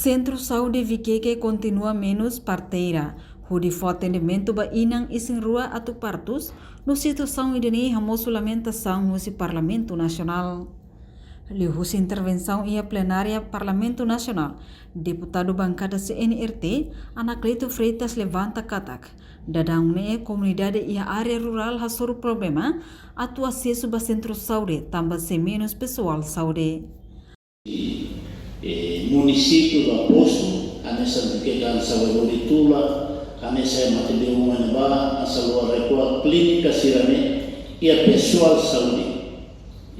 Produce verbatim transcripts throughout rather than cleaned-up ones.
Sentru Saúde Viqueque kontinua menus parteira, hodi fó atendimentu ba inan isin-rua atu partus, no situasaun ida-ne'e hamosu lamentasaun husi Parlamentu Nasionál. Liuhusi intervensaun iha plenária Parlamentu Nasionál, deputadu bankada C N R T, Anacleto Freitas levanta katak, daudaun ne'e komunidade iha área rurál hasoru problema atu asesu ba sentru saúde tanba sei menus pesoál saúde. E, munisípiu ba postu, hanesan duké hanesan Saúde Tula, hanesan Matelium ne'ebá, hanesan Luar Recuá, klínika sira-ne'e, iha pesoál saúde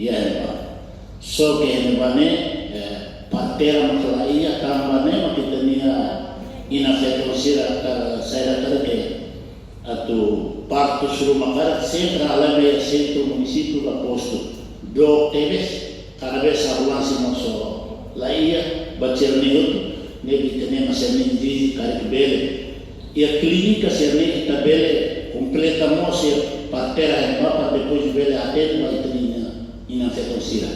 iha ne'ebá. Só ke ne'ebá ne'e, eh, parteira mak la iha, tanba ne'e mak ita-nia inan-feton sira karik saida karik atu partus ruma karik sempre halai mai iha sentru munisípiu ka postu. Dook tebes, kada vez ambulánsia mós la iha, ba sira-ne'e hotu, ne'ebé ita-nia mós ne'e diri karik bele. Iha klínika sira-ne'e ita bele kompleta mós iha parteira ne'ebá para depois bele atende ba ita-nia inan-feton sira.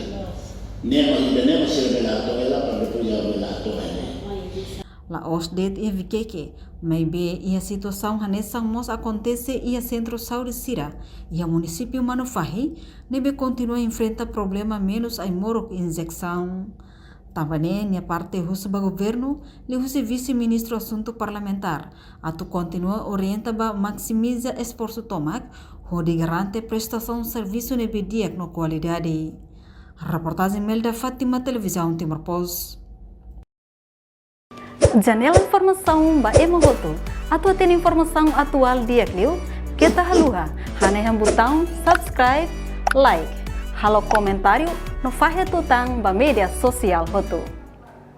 Ne'e mak ida-ne'e mak sira bele hato'o hela para depois ha'u bele hato'o hela. La'ós de'it iha Viqueque, maibé iha situasaun hanesan mós akontese iha sentru saúde sira iha munisípiu Manufahi, ne'ebé kontinua enfrenta problema menus ai-moruk injesaun. Tanba ne'e nia parte husu ba governu, liuhusi Vise-Ministru Asuntu Parlamentár, atu kontinua orienta ba maksimiza esforsu tomak, hodi garante prestasaun servisu ne'ebé di'ak no kualidade. Reportajen Melda Fátima, Televizaun Timor Post. Janela informasaun ba ema hotu. Atu hatene informasaun atuál di'ak liu, keta haluha hanehan butaun subscribe, like, halo komentáriu, no fahe tutan ba média sosiál hotu.